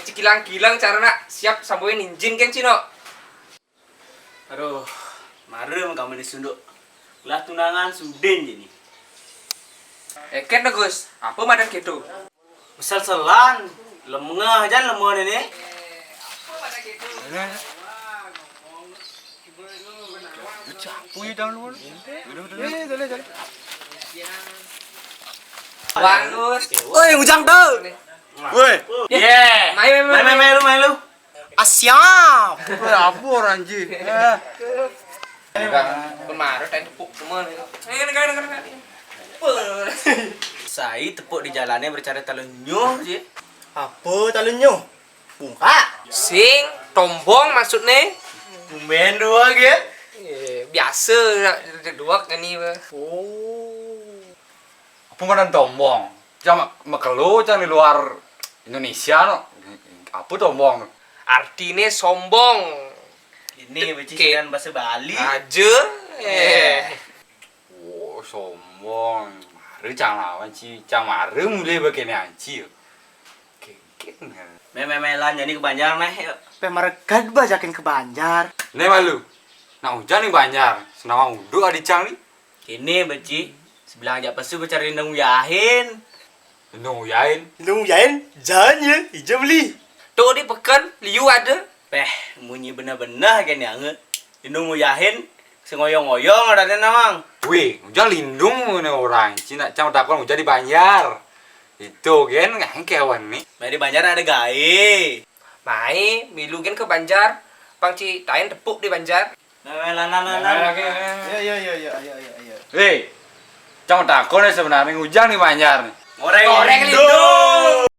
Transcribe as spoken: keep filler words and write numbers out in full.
Cikilang-kilang cara nak siap sampai ninjin kan cino. Aduh, marem kamu di sunduk. Lah tunangan sudin jini. Eket na Gus, apa madan gitu? Sel-selan, lemengah jan lemengah ini. Bagus. Woi, Ujang tuh. Woi. Mai, mai, mai, mai, lu, mai, lu. Ah, siap. Woi, apa orang ji? Eh. Kemarin saya tepuk semua nih. Ayo, ayo, ayo, ayo. Saya tepuk di jalannya bercara talun nyuh ji. Apa talun nyuh? Bungkak. Sing, tombong maksudnya. Tumben dua ge. Eh, biasa nak dua kani bah. Oh. Apa ngaran tombong? Cang makelo cang di luar Indonesia no. Apa tombong no? Artine sombong. Ini beci dan bahasa Bali. Aja. Eh. Oh, sombong. Mare cang lawan ci, cang mare mulai begini anci. Kengkeng. Meme melan jadi ke Banjar meh yuk. Pe marekat bajakin ke Banjar. Ne malu. Nak Ujang di Banjar. Senawa uduk adi cang ni. Kini beci, sebelah ajak pesu becari nang uyahin. Nang uyahin. Nang uyahin, jangan ya, ija beli. Tuh di peken, liu ada. Peh, munyi bener-bener kene ange. Indung uyahin, sengoyong-oyong ada namang. Weh, Ujang lindung ngene orang, cina cang takon Ujang di Banjar. Itu kan, ngahing kewan ni. Mai di Banjar ada gae. Mai, milu kan ke Banjar, pang ci tain tepuk di Banjar. Nah, nah, nah, nah, nah. Iya, iya, iya, iya, iya, iya, iya. Hei, cang takon ya sebenarnya Ujang di Banjar nih. Goreng Goreng lindo. Lindo.